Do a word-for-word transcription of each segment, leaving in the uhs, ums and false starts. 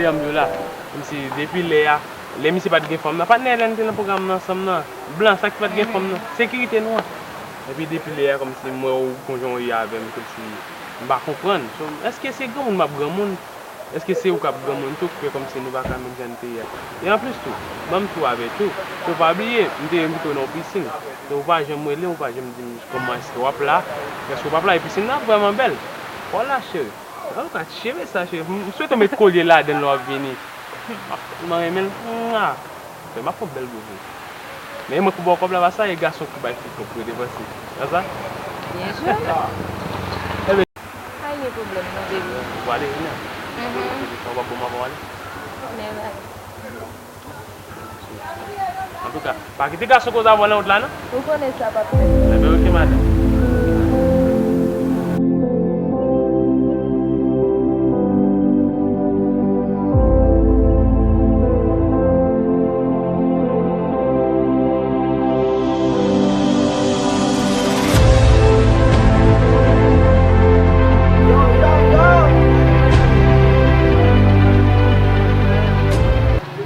Janm yo la, kòmsi depi lè a, lè misye pa t gen fanm nan, patnè, lè n te nan pwogram nan ansanm nan, blan, sa ki pa t gen fanm nan, sekirite nou an. Epi depi lè a, kòmsi m wè w konjan w ye avè m, kòmsi m pa konprann. So, èske se granmoun m ap granmoun? Èske se ou k ap granmoun tou, ki fè kòmsi nou pa ka menm jan n te ye a? E anplis tou, ban m tou avèti w, ke w pa bliye, m te envite w nan yon pisin. Ke w pa janm rele m, ou pa janm di m kòman èske w ap la, èske w p ap la, e pisin nan vrèman bèl. Vwala, cheri. An, ou ka cheve sa, cheri. M swete w met kolye ladan l lè w ap vini. M ap tèlman renmen l. Mwa! Fè m ap fè yon bèl gwo vou. Men e mwen ki ba w kòb la, pa sa, e gason ki bay fi kòb pou yo depanse. Pa sa? Byen jwe. Ebyen. Pa gen pwoblèm, non, baby. Ou prale, vini a. Mhm. Ou p ap bon, m ap ale. Men, bye. Antouka, pa kite gason koze avè w nan wout la, non. Ou konnen sa, papi. Enben, oke, madanm.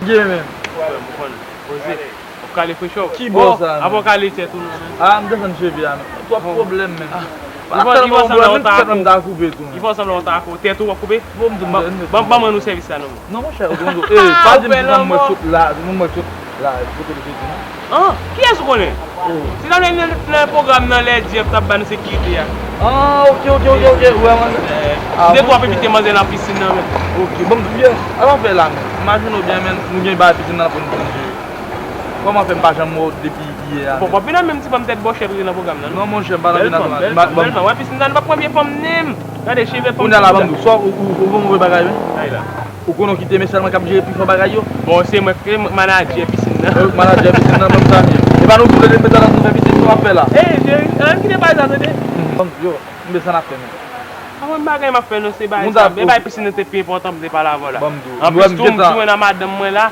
Gen men. Wè, m konn. Poze. W ap kale fresh ou? Ki bò sa, men? Apre w kale tèt ou non, men. Ah, m desann cheve a, men. Twòp pwoblèm, men. Ah. Li fè sanblan w ta koupe tou, men. Li fè sanblan w ta koupe. Tèt ou w ap koupe? Bon, m di w, m desann. Ban, ban, ban mwen nou sèvis la non, men. Non, monchè, ou konn, eh, pa di m pou m wè sot la, pou m wè sot la, kote l soti, non? An, kiyès ou konnen? Oh. Se nan, nan, nan pwogram nan, lè Jeff t ap ba nou sekirite a. Ah, ok, ok, ok, ok, wè, man. Eh, ah, m te twò envite manzè nan pisin nan, men. Ok, bon, m di w, al fè la, men. Imajine w byen, men, nou gen bagay pisin nan pou nou jere. Kòman fè m pa janm wè w depi yè a? Bon, w ap vin nan menm ti fanm tèt bòchèt ou te nan pwogram nan, non? Non, monchè, m pa nan vin nan bèl fanm, bèl fanm, bèl fanm. Wè pisin nan, nou p ap pran vye fanm, menm. Gade cheve fanm. Kounye a la, ban m di w, sa, ou, ou, ou fè move bagay, wi. Ay la. Ou konnen w kite men sèlman k ap jere pi fò bagay yo? Bon, se mwen k manadjè pisin nan. Ou manadjè pisin nan, ban m sa byen. E pa nou tou lè met nan nou fè pisin nou ap fè la. Ey, cheri, ann kite bagay sa, tande. Ban m di w, m desann ap fè, men. A mwen, bagay m ap fè, non, se bagay sa. E bagay pisin nan te pi enpòtan pou m te pale avè w la. Ban m di w. Anplis tou, m di mwen nan madanm mwen la.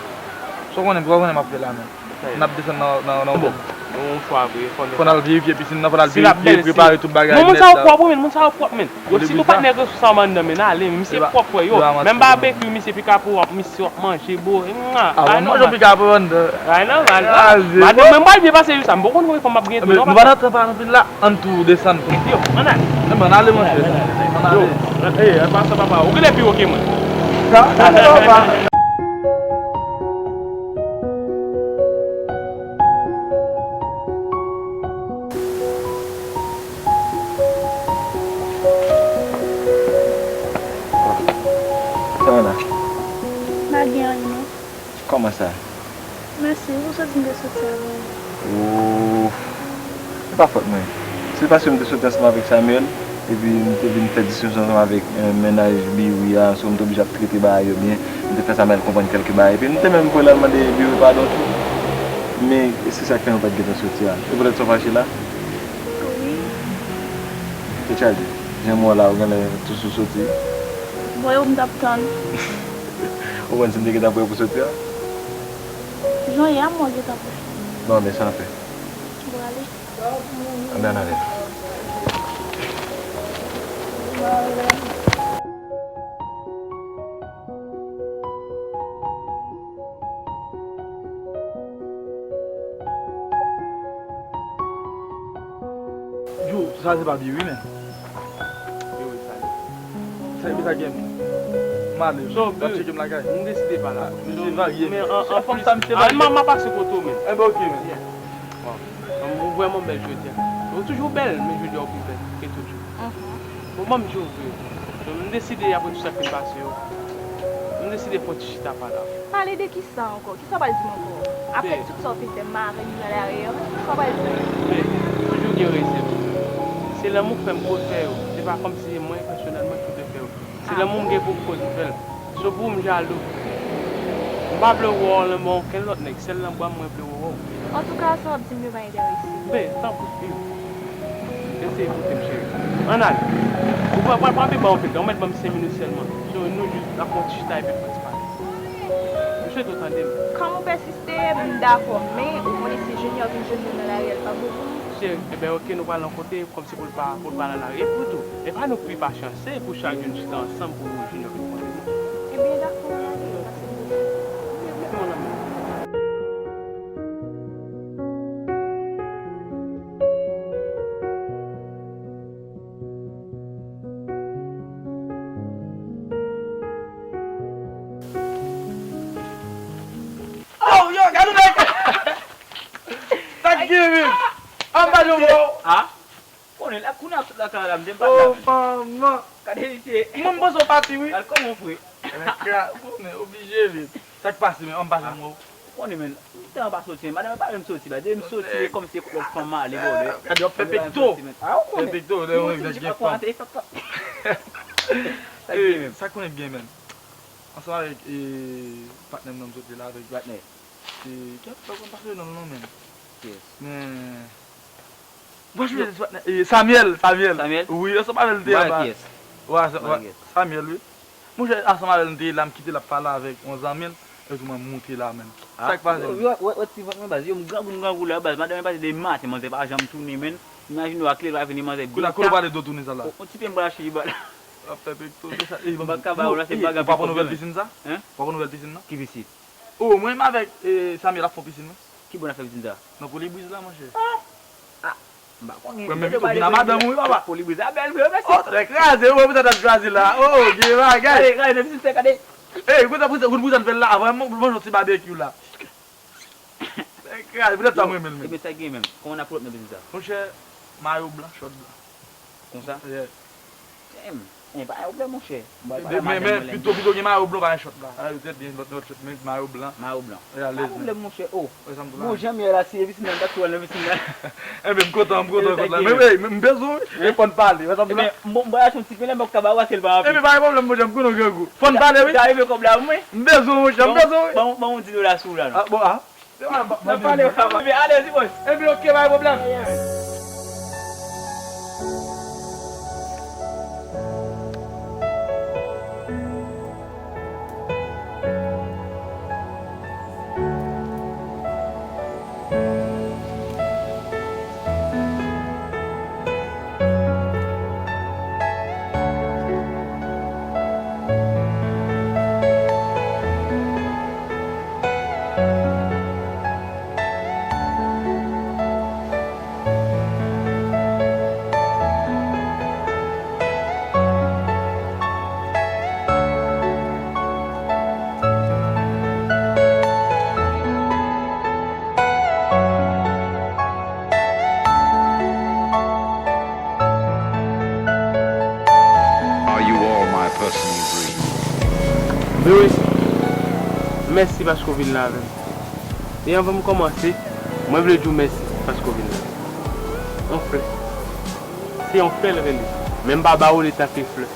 Sa w konnen, sa w konnen m ap fè la, men. N ap desann nan, nan, nan yon bèl. Bon, yon fwa vre, fò n al verifye pisin nan, fò n al verifye, prepare tout bagay nèt la. Non, moun sa yo pwòp, wi, men, moun sa yo pwòp, men. Yo sitou patnè resous sa yo anndan, men, ale, men, misye pwòp, frè, yo. Menm babekyou, misye pi ka pou w, misye w ap manje, bo, mwa, bay nòmal. Manje w pi ka pou w anndan. Bay nòmal. Madanm mwen, m pral byen pase, wi, sa, m poko konn konbyen fanm m ap gen tou, non, papa. Nou pa nan tan pa anpil la, ann tou desann. Yo, ann ale. Ann ale, monchè. Ann ale. Yo, eh, ann pase, papa, ou genlè pi wo ke mwen. Sa, sa, papa. Sa w la? Pa gen anyen, non. Kòman sa? Mèsi, ou soti m te soti avè w. Ooh. Se pa fòt mwen. Se paske m te soti ansanm avèk Samuel, epi m te vin fè diskisyon ansanm avèk, eh, mennaj Biwi a, so m te oblije ap trete bagay yo byen. M te fè Samuel konprann kèlke bagay, epi m te menm voye l al mande Biwi padon tou. Men, se sa k fè nou pa t gentan soti a. Se poutèt sa w fache la? Wi. Tèt chaje. Jan m wè w la, ou genlè tousou soti. Bon, e ou m t ap tann. Ou konn si m te gentan prè pou soti a? Jan w ye a, m wè w gentan prè. Bon, men sa fè. Bon, ale. Ann ale. Yo, sa se pa byen, wi, men. Yo, wi, sa ye. Sa e sa gen. M ale. So, l ap tcheke m lakay. M deside pa la. Misye varye. Men an, an plis, m ap pase kote w, men. Enben, oke, men. Bon, ou vrèman bèl jodi a. Ou toujou bèl, men jodi a ou pi bèl ke toujou. Mhm. Bon, ban m di w vre. M deside, apre tout sa k fin pase yo, m deside fè yon ti chita pale avè w. Pale de kisa ankò? Kisa w pral di m ankò? Apre tout sa w fin fè m mare m nan lari an, kisa w pral di m? Men, toujou gen rezèv. Se lanmou k fè m pwofè yo. Se pa kòmsi se mwen, pèsonèlman, ki te fè yo. Se lanmou m gen pou m koz m fè l. So pou m jalou. M pa vle wè w nan men okenn lòt nèg. Sèl nan bra m mwen vle wè w. Antouka, sa w ap di m yo pa enterese m. Ben, tanpri, viv. Eseye koute m, cheri. Ann ale. Ou pral, pral, pral pi ba anpil tan. Ou mèt ban m senk minit sèlman. So, nou jis ap fè yon ti chita epi n pral pale. M swete w tande m. Kòm ou pèsiste, m dakò. Men, ou konnen si Junior vin jwenn nou nan lari a, l p ap bon pou nou. Cheri, enben, oke, nou pral nan kote. Kòmsi pou l pa, pou l pa nan lari. Epi tou, e pa nou k pi pa chanse pou chak jou n chita ansanm pou Junior vin konnen nou. Ebyen, dakò, ann ale. An pa janm wè w. Ah? Konnen la, kounye a sot lakay la, m te pa la. Oh, manman. Gade misye. Mwen, m panse w pati, wi. Gade kòman w fre. Nèg la, konnen, oblije, wi. Sa k pase, men, an pa janm wè w. Ou konnen, men, m te anba soti, men madanm pa vle m soti, ba, depi m soti, se kòmsi se kot lòt fanm m ale, bò, lè. Gade, w ap fè pekto. Ah, ou konnen. Fè pekto, lè yon nèg gen fanm. Sa k gen, men. Sa konnen gen, men. Ansanm avèk, e, patnè m nan m soti la avèk. Patnè. E, kèt, pa konn pase non, non, men. Yes. Men, Franchman, e, Samuel, Samuel. Samuel? Wi, ansanm avè l te anba. Mwen kiyès? Wa, sa, wa, Samuel, wi. Monchè, ansanm avè l, m te la, m kite l ap pale avèk yon zanmi l, epi mwen m moute la menm. Sa k pase? Yo, wè, wè ti vant mwen, baz, yo, m grangou, m grangou la, baz, madanm mwen pase de maten, manzè pa janm tounen, menm. Imajine w ak kle l pa vini, manzè big tap. Kote w pale de tounen sa la? On ti pe m pral chili ba la. W ap fè pekto, se sa. M pa ka ba w la, se bagay pekto. Ou pa pran nouvèl pisin sa? Hein? Ou pa pran nouvèl pisin nan? Ki pisin? Oh, mwen menm avèk, e, Samuel ap fè yon pisin, wi. Ki bò n ap fè pisin sa? Nan Polibriz la, monchè. Ah! Ah! M pa konnen. Mwen menm tou vin a madanm ou, wi, papa. Polibriz la bèl vre, mèsi. Oh, tèt kraze, wi, pou sa t ap kraze la. Oh, gen bagay. Gade, gade, nan pisin sa, gade. Ey, kote pou sa, pou sa n fè l la, avan mwen manje yon ti babekyou la. Tèt kraze, poutèt sa mwen renmen l menm. Ebyen, sa gen menm. Kòman n ap pran nan pisin sa? Monchè, mayo blan, chòt blan. Konsa? Yeah. Damn. Eh, pa gen pwoblèm, monchè. Men, men, pito, pito gen mayo blan, pa gen chòt la. Ah, petèt gen lòt, lòt chòt, men mayo blan. Mayo blan. Pa gen pwoblèm, monchè. Oh. Bon, jan m ye la, si e pisin nan, m ta tou al nan pisin nan. Enben, m kontan, m kontan, kontan. Men, men, men, m bezwen, wi. E fò n pale, wè sa m di la? Ebyen, m, m, m achte yon ti pen la, m pa ka ba w, paske l pa anpil. Ebyen, pa gen pwoblèm, monchè, m kontan grangou. Fò n pale, wi. M ta rive kòb la, wi. M bezwen, monchè, m bezwen, wi. Ban, ban, ban yon di dola sou ou la, non. Ah, bon, ah. N ap pale, n ap pale. Ale, ti bòs. Epi, ok, pa gen pwoblèm. Are you all my personal dreams? Louis, mèsi paske w vin la avè m. E anvan m kòmanse, mwen vle di w mèsi paske w vin la. Yon flè. Se yon flè l rele. Men m pa ba w li tanke flè.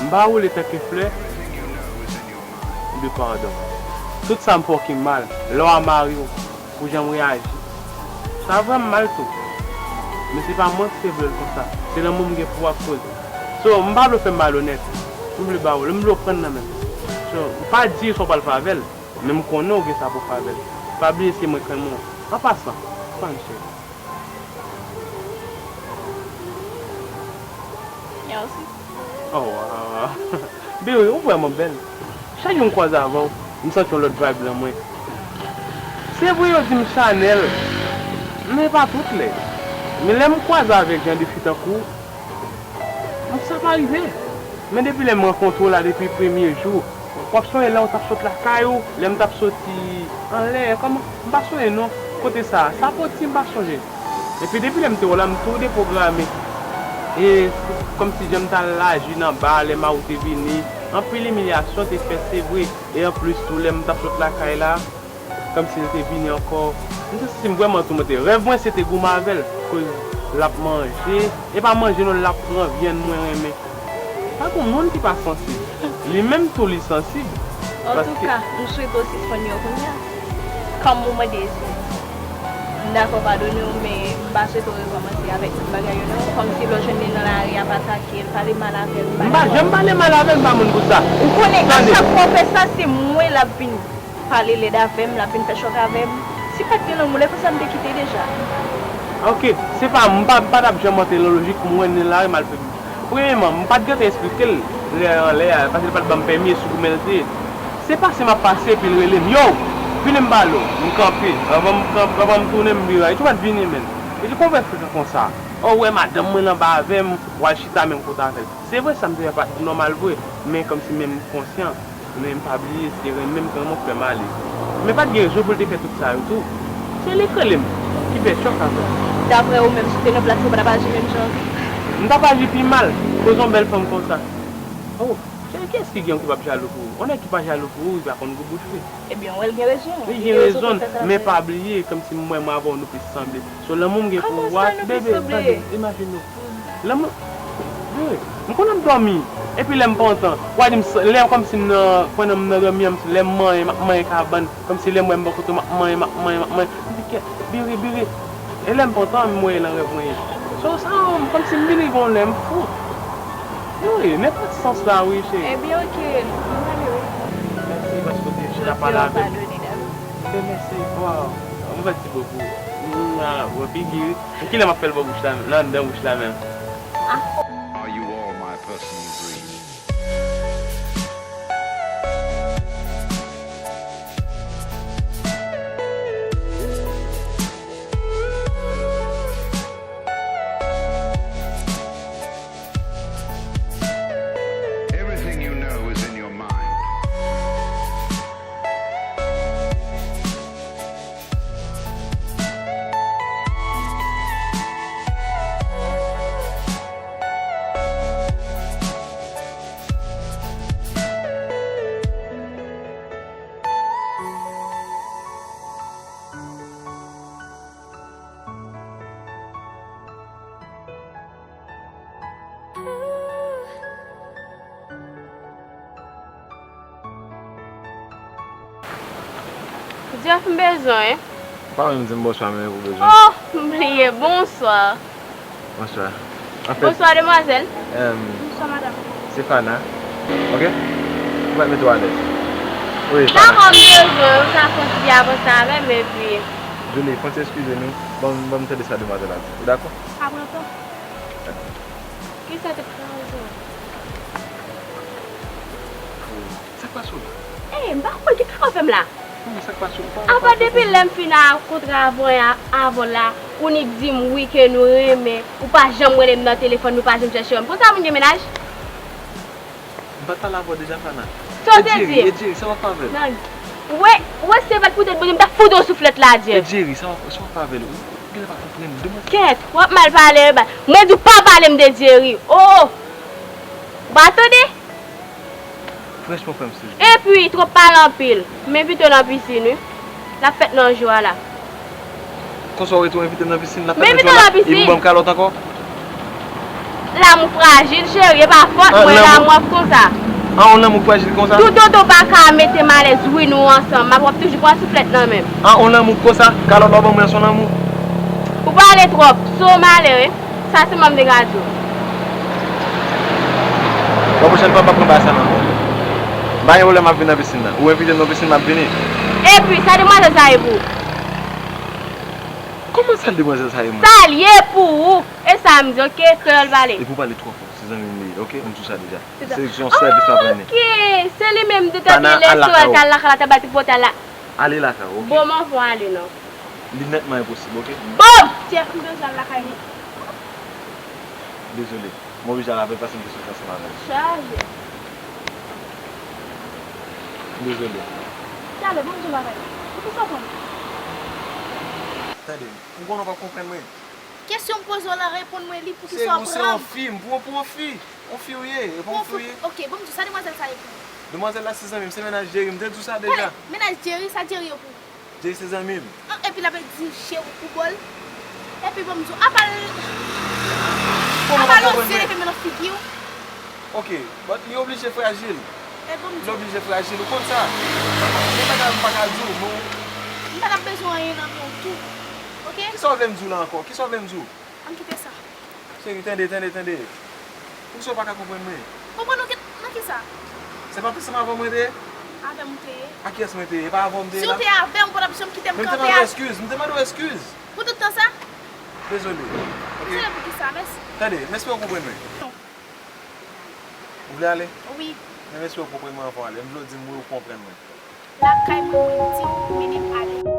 M ba w li tanke flè. Ou di padon. Tout sa m fè w ki mal. Lè w a mari w, pou jan m reyaji. Sa fè m mal tou. Men se pa mwen ki te vle l konsa. Se lanmou m gen pou w ak koze. So, m pa vle w fè m malonèt. M vle ba w li, m vle w pran l nan men m. So, pa di sa w pral fè avè l. Men m konnen w gen sa pou w fè avè l. Pa bliye se mwen k renmen w. An pasan, fann cheri. Mèsi. Oh, wow. Baby, ou vrèman bèl. Chak jou m kwaze avè w, m santi yon lòt vibe nan mwen. Se vre yo di m chanèl, men pa tout lè. Men lè m kwaze avèk jan de fi tankou w, sa pa rive. Men depi lè m rankontre w la, depi premye jou, w ap sonje lè w t ap sot lakay ou, lè m t ap soti anlè, kòman, m pa sonje non. Kote sa, Sapoti, m pa sonje. Epi depi lè m te wè w la, m tou deprograme. E kòmsi jan m t al aji nan ba, lè mari w te vini, anpil imilyasyon te fèt, se vre. E anplis tou, lè m t ap sot lakay la, kòmsi l te vini ankò. M te santi m vrèman toumante. Rèv mwen se te goumen avè l, koz l ap manje. E pa manje non, l ap pran vyann mwen renmen. Pa gen moun ki pa sansib. Li menm tou li sansib. Antouka, m swete w sispann yo kounye a. Kòm ou mande eskiz. M dakò padone w, men m pa swete w rekòmanse avèk tout bagay yo non. Kòmsi lè w jwenn li nan lari ap atake l, pale mal avè l. M pa janm pale mal avè l, m pa moun pou sa. Ou konnen a chak fwa w fè sa, se mwen l ap vin pale lèd avè m, l ap vin fè chòk avè m. Si pa t gen lanmou, lè konsa m te kite deja. Ok, se pa, m pa, m pa t ap janm antre nan lojik pou mwen nan lari m al fè. Premyèman, m pa t gentan eksplike l lè anlè a, paske l pa t ban m pèmi, e sou goumen l te ye. Se pase m ap pase, epi l rele m, yo, vini m pale w. M kanpe. Anvan m kanpe, anvan m tounen, m vire. Li tou pa t vini, menn. Li di, konbyen frè konsa? O, w wè madanm mwen anba avè m, w al chita menm kote avè l. Se vre, sa m te fè pa t nòmal vre, men kòmsi menm m konsyan. Men m pa bliye, se te renmen m, kòman m fè m ale. Men pa t gen rezon pou l te fè tout sa yo tou. Se li k rele m. Ki fè chòk sa fè? Daprè ou menm, si w te nan plas mwen, ou pa t ap aji menm jan an tou? M t ap aji pi mal. Koz yon bèl fanm konsa. Oh, cheri, kiyès ki gen ki p ap jalou pou ou? Yon nèg ki pa jalou pou ou, li pa konn gwo bouch vre. Ebyen, w wè l gen rezon. Li gen rezon, men pa bliye, kòmsi mwen, mwen avè w, nou plis sanble. So, lanmou m gen pou ou a, bebe, tande, imajine w. Lanmou, bebe, m konn ap dòmi. Epi lè m pantan, w a di m, lè kòmsi m nan, pandan m nan dòmi an, lè m manyen, m ap manyen kabann. Kòmsi lè m wè m bò kote w, m ap manyen, m ap manyen, m ap manyen. M di, kèt, bire, bire. E lè m pantan, m wè l nan rèv mwen ye. So, sa, kòmsi m vini gon lè m fou. Wi, nenpòt sans la, wi, cheri. Ebyen, oke. Mwen ale, wi. Mèsi, paske w te chita pale avè m. Mèsi, waw. Mèsi bokou. Mwa, mwa, figi. Kilè m ap fè l bò bouch la menm? Nan anndan bouch la menm. Ah. Are you all my personal dream? Everything you know is in your mind. Jeff, m bezwen. Pa menm di m bonswa, men ou bezwen. Oh, m bliye. Bonswa. Bonswa. Anfèt, bonswa, demwazèl. Bonswa, madanm. Se Fana. Ok? Ou va mete w alèz. Wi, Fana. Dakò, m bezwen ou ta kontinye avanse avè m, epi. Julie, fò n ti eskize nou. Ban m, ban m tande sa demwazèl la di. Ou dakò? Pa pran tan. Kisa te pran ou? Sa k pase w la? Ey, m pa konprann ki travay w fè m la. Apa depi lè m fin a kontre avè w la, ou nik di m wi ke nou renmen, ou pa janm rele m nan telefòn, nou pa janm chèche wè m. Konsa moun gen mennaj? M pa t pale avè w deja, Fana. Sa w te di? E Jerry, sa w ap fè avè l? Ou wè, ou wè se pa t poutèt Bondye m t ap fout yon souflèt la, Jeff. E Jerry, sa w ap, sa w ap fè avè l? Ou genlè pa konprann. Kèt, w ap mal pale, mwen di w pa pale m de Jerry. Oh! Ou pa tande? Franchman, frè m, silvouplè. Epi, twòp pale anpil. M envite w nan pisin, wi. L ap fèt nan jou a la. Konsa w rete w envite m nan pisin, l ap fèt nan jou a la, epi w ban m kalòt ankò? Lanmou frajil, cheri, e pa fòt mwen, lanmou ap konsa. An, yon lanmou frajil konsa? Tout oto pa ka mete m alèz, wi, nou ansanm, m ap w ap toujou pran souflèt nan men m. An, yon lanmou konsa? Kalòt w ap ban mwen an se yon lanmou? Ou pale twòp, so malere. Sa sèlman m te ka di w. Fwa pwochèn fwa m p ap pran bagay sa nan men w. M pa gen pwoblèm, m ap vin nan pisin nan. Ou envite m nan pisin, m ap vini. Epi, sa demwazèl sa ye pou ou? Kòman sa demwazèl sa ye mwen? Sa l ye pou ou. E sa m di, oke, fè l pale. Epi w pale twò fò, se zanmi m li ye, oke? M di w sa deja. Se yon sèvis m ap rann li. Oke, se li menm m te tande lè sou al t al lakay la, t al ba ti pòtay la. Ale lakay ou, oke? Bon, m anvan ale non. Li nètman enposib, oke? Bon! Jeff, m bezwen al lakay li. Dezole. M oblije al avè l paske m te sot ansanm avè l. Chaje. Dezole. Talè, bon, m bezwen al lakay li. Poukisa w pran m? Tande, m konnen w p ap konprann mwen. Kesyon m poze w la, reponn mwen li, poukisa w pran m? Se yon fi, m pran w pou yon fi. Yon fi w ye, e pa yon fi w ye. Oke, bon, m di w sa demwazèl sa ye pou ou? Demwazèl la se zanmi m, se mennaj Jerry, m te di w sa deja. Mennaj Jerry, sa Jerry ye pou ou? Jerry se zanmi m. An, epi l ap egzije ou pou bò l. Epi bon, m di w, apa l, apa l oze leve men nan figi w? Oke, but li oblije frajil. Li oblije frajil, ou konn sa. Gen bagay m pa ka di w, non. M pa t ap bezwen anyen nan men w tou. Oke? Kisa w vle m di w la ankò? Kisa w vle m di w? Ann kite sa. Cheri, tande, tande, tande. Poukisa w pa ka konprann mwen? Konprann ou nan kisa? Se pa t ansanm avè w mwen te ye? Avè m ou te ye. A kiyès mwen te ye? E pa avè w m te ye la? Si w te avè m, ou pa t ap janm kite m kanpe a. Men m te mande w eskiz, m te mande w eskiz. Pou tout tan sa? Dezole. Dezole pou kisa? Mèsi. Tande, m espere w konprann mwen. Non. Ou vle ale? Wi. Men m espere w konprann mwen anvan w ale. M vle w di m wi ou konprann mwen. Lakay mwen, mwen di w, mennen m ale.